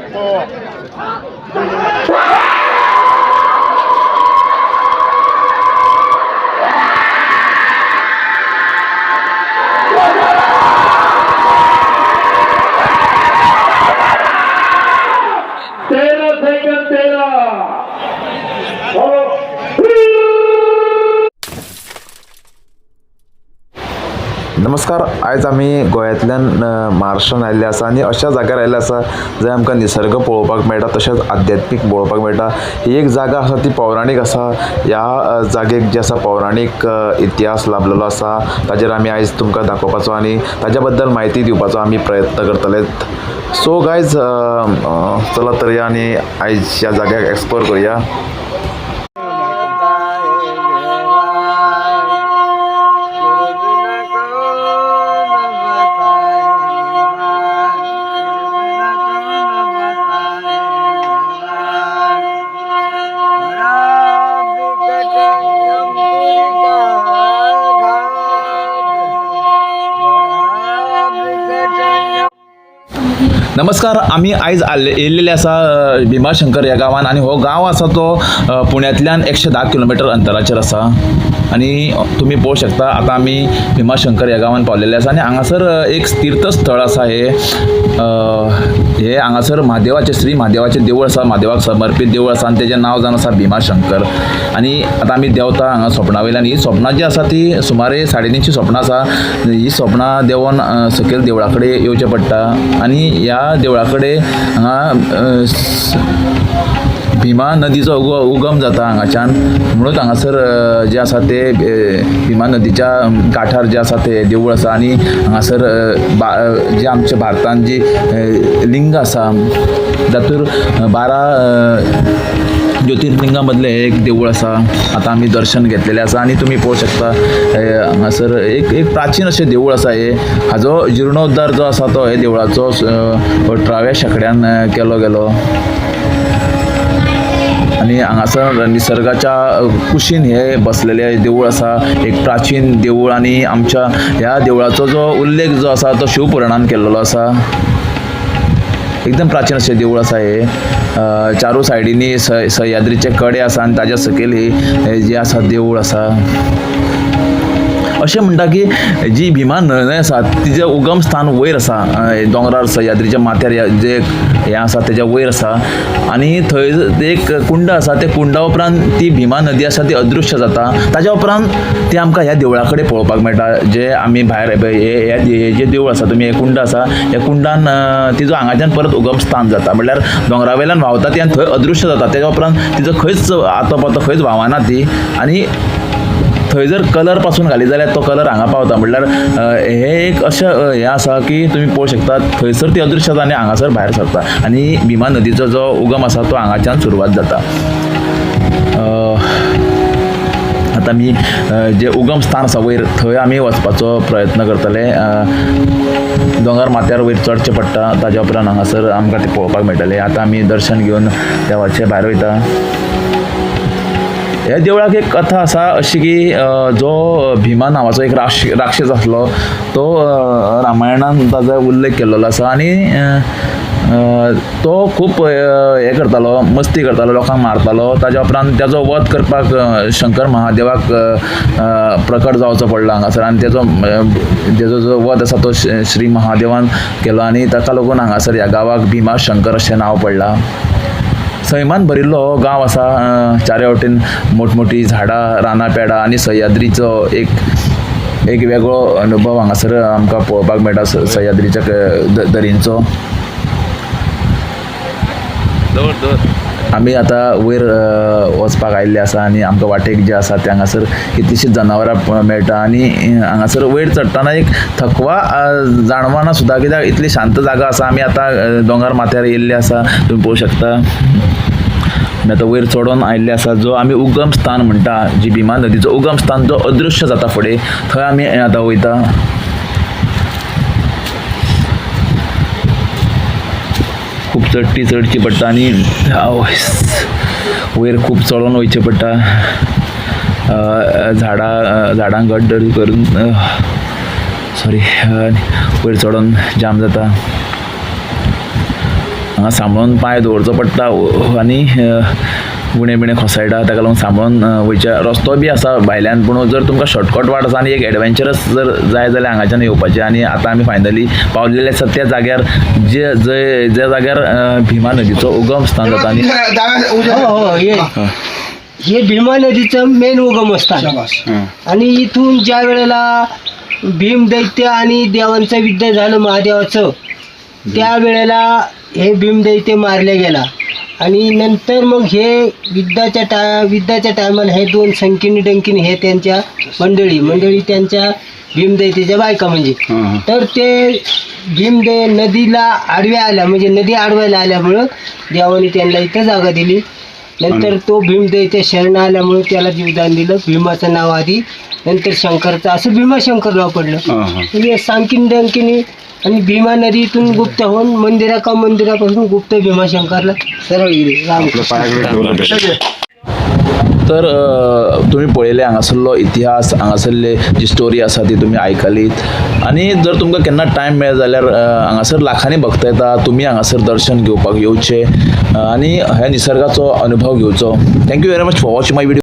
13 second, 13. नमस्कार. आयज आमी गोंयांतल्यान महाराष्ट्रान आयिल्ले आसा आनी अशा जाग्यार आयिल्ले आसा जंय आमकां निसर्ग पळोवपाक मेळटा, तशेंच आध्यात्मीक पळोवपाक मेळटा. ही एक जागा आसा ती पौराणीक आसा. ह्या जागेक जे आसा पौराणीक इतिहास लाभलेलो आसा, ताजेर आमी आयज तुमकां दाखोवपाचो आनी ताज्या बद्दल म्हायती दिवपाचो आमी प्रयत्न करतले. सो गायज, चला तर या आनी आयज ह्या जाग्याक एक्सप्लोर करुया. नमस्कार. आमी आयज येयल्लेले आसा भीमाशंकर ह्या गांवान आनी हो गांव आसा तो पुण्यांतल्यान 110 किलोमिटर अंतराचेर आसा आनी तुमी पळोवंक शकता, आतां आमी भीमाशंकर ह्या गांवान पावलेले आसा आनी हांगासर एक तीर्थस्थळ आसा. हे हे हांगासर म्हादेवाचें, श्री म्हादेवाचें देवूळ आसा, म्हादेवाक समर्पीत देवूळ आसा आनी तेजें नांव जावन आसा भीमाशंकर. आनी आतां आमी देंवता हांगा सोपणा वयल्यान. ही सोपणां जी आसा ती सुमारे 350 सोपणां आसा. ही सोपणां देंवोन सकयल देवळा कडेन येवचें पडटा आनी ह्या देवळा कडेन हांगा भीमा नदीचो उगम जाता हांगाच्यान, म्हणून हांगासर जें आसा तें भीमा नदीच्या काठार जें आसा तें देवूळ आसा. आनी हांगासर जे आमच्या भारतान जी लिंग आसा तातूंत 12 ज्योतिर्लिंगा मदलें एक देवूळ आसा. आतां आमी दर्शन घेतलेलें आसा आनी तुमी पळोवंक शकता, हांगासर एक एक प्राचीन अशें देवूळ आसा हें. हाजो जिर्णोद्धार जो आसा तो हे देवळाचो 18व्या शेंकड्यान केलो गेलो आनी हांगासर निसर्गाच्या कुशीन हे बसलेलें देवूळ आसा, एक प्राचीन देवूळ. आनी आमच्या ह्या देवळाचो जो उल्लेख जो आसा तो शिवपुराणान केल्लो आसा. एकदम प्राचीन अशें देवूळ आसा हे. चारू सायडींनी सह्याद्रीचे कडे आसा आनी ताज्या सकयल हे जे आसा देवूळ आसा. अशें म्हणटा की जी भीमा न्हंय आसा तिजें उगम स्थान वयर आसा, दोंगरार, सह्याद्रीच्या माथ्यार जे हें आसा तेज्या वयर आसा आनी थंय एक कुंड आसा. त्या कुंडा उपरांत ती भीमा नदी आसा ती अदृश्य जाता. ताज्या उपरांत ती आमकां ह्या देवळा कडेन पळोवपाक मेळटा. जे आमी भायर हे जे देवूळ आसा, तुमी हे कुंड आसा, ह्या कुंडान तिजो हांगाच्यान परत उगम स्थान जाता. म्हणल्यार दोंगरा वयल्यान व्हांवता ती आनी थंय अदृश्य जाता. तेज्या उपरांत तिजो खंयच आतो पातो खंयच व्हांवना ती आनी थंय जर कलर पासून घाली जाल्यार तो कलर हांगा पावता. म्हणल्यार हें एक अशें हें आसा की तुमी पळोवंक शकता, थंयसर ती अदृश्य जाता आनी हांगासर भायर सरता आनी भीमा नदीचो जो उगम आसा तो हांगाच्यान सुरवात जाता. आतां आमी जें उगम स्थान आसा वयर थंय आमी वचपाचो प्रयत्न करतले. दोंगर माथ्यार वयर चडचें पडटा, ताज्या उपरांत हांगासर आमकां तें पळोवपाक मेळटलें. आतां आमी दर्शन घेवन देवाचें भायर वयता. ह्या देवळाक एक कथा आसा अशी की जो भीमा नांवाचो एक राक्षस आसलो तो रामायणान ताजो उल्लेख केल्लो आसा आनी तो खूब हें करतालो, मस्ती करतालो, लोकांक मारतालो. ताज्या उपरांत ताजो वध करपाक शंकर महादेवाक प्रकट जावचो पडलो हांगासर आनी तेजो जो वध आसा तो श्री महादेवान केलो आनी ताका लागून हांगासर ह्या गांवाक भीमा शंकर अशें नांव पडलां. सैमान भरिल्लो हो गांव आसा. चारे वटेन मोठमोठी झाडां, रानां पेडां आनी सह्याद्रीचो एक एक वेगळो अनुभव हांगासर आमकां पळोवपाक मेळटा, सह्याद्रीच्या दरींचो. आमी आतां वयर वचपाक आयिल्ले आसा आनी आमकां वाटेक जे आसा ते हांगासर कितलींशींच जनावरां मेळटा आनी हांगासर वयर चडटना एक थकवा जाणवना सुद्दां, कित्याक इतली शांत जागा आसा. आमी आतां दोंगर माथ्यार येयल्ले आसा, तुमी पळोवंक शकता. आमी आतां वयर चडोन आयिल्ले आसा. जो आमी उगम स्थान म्हणटा, जी भीमा नदीचो उगम स्थान जो अदृश्य जाता फुडें, थंय आमी आतां वयता. खूब चडटी चडची पडटा आनी आवयस, वयर खूब चडोन वयचें पडटा. झाडां झाडांक घट करून, सॉरी, वयर चडोन जाम जाता. हांगा सांबाळून पांय दवरचो पडटा आनी गुणे बिणे खोसायटा, ताका लागून सांबाळून वयचे. रस्तो बी आसा भायल्यान, पूण जर तुमकां शॉर्टकट वाट आसा आनी एक एडवेंचरस जर जाय जाल्यार हांगाच्यान येवपाचें. आनी आतां आमी फायनली पावलेले आसा त्या जाग्यार, जे जंय ज्या जाग्यार भीमा नदीचो उगम स्थान जाता आनी हो हो हे हे भीमा नदीचं मेन उगमस्थान. आणि इथून ज्या वेळेला भीम दैत्य आणि देवांचं युद्ध झालं महादेवाचं, त्यावेळेला हे भीम दैत्य मारले गेला. आणि नंतर मग हे युद्धाच्या टायमाला हे दोन संकिनी डंकिनी हे त्यांच्या मंडळी मंडळी त्यांच्या भीमदैत्याच्या बायका म्हणजे, तर ते भीमदे नदीला आडव्या आल्या, म्हणजे नदी आडव्याला आल्यामुळं देवाने त्यांना इथं जागा दिली. नंतर तो भीमदैत्य शरण आल्यामुळे त्याला जीवदान दिलं. भीमाचं नाव आधी, नंतर शंकरचं, असं भीमाशंकर नाव पडलं. म्हणजे सांकिन डंकिनी आणि भीमा नदीतून गुप्त होऊन मंदिरा का मंदिरापासून गुप्त भीमाशंकरला सरळ गेली. रामकृष्ण. तर तुमी पळयलें हांगासरलो इतिहास, हांगासरले जी स्टोरी आसा ती तुमी आयकलीत. आनी जर तुमकां केन्ना टायम मेळ्ळो जाल्यार हांगासर लाखांनी भक्त येता. तुमी हांगासर दर्शन घेवपाक येवचें आनी ह्या निसर्गाचो अनुभव घेवचो. Thank you very much for watching my video.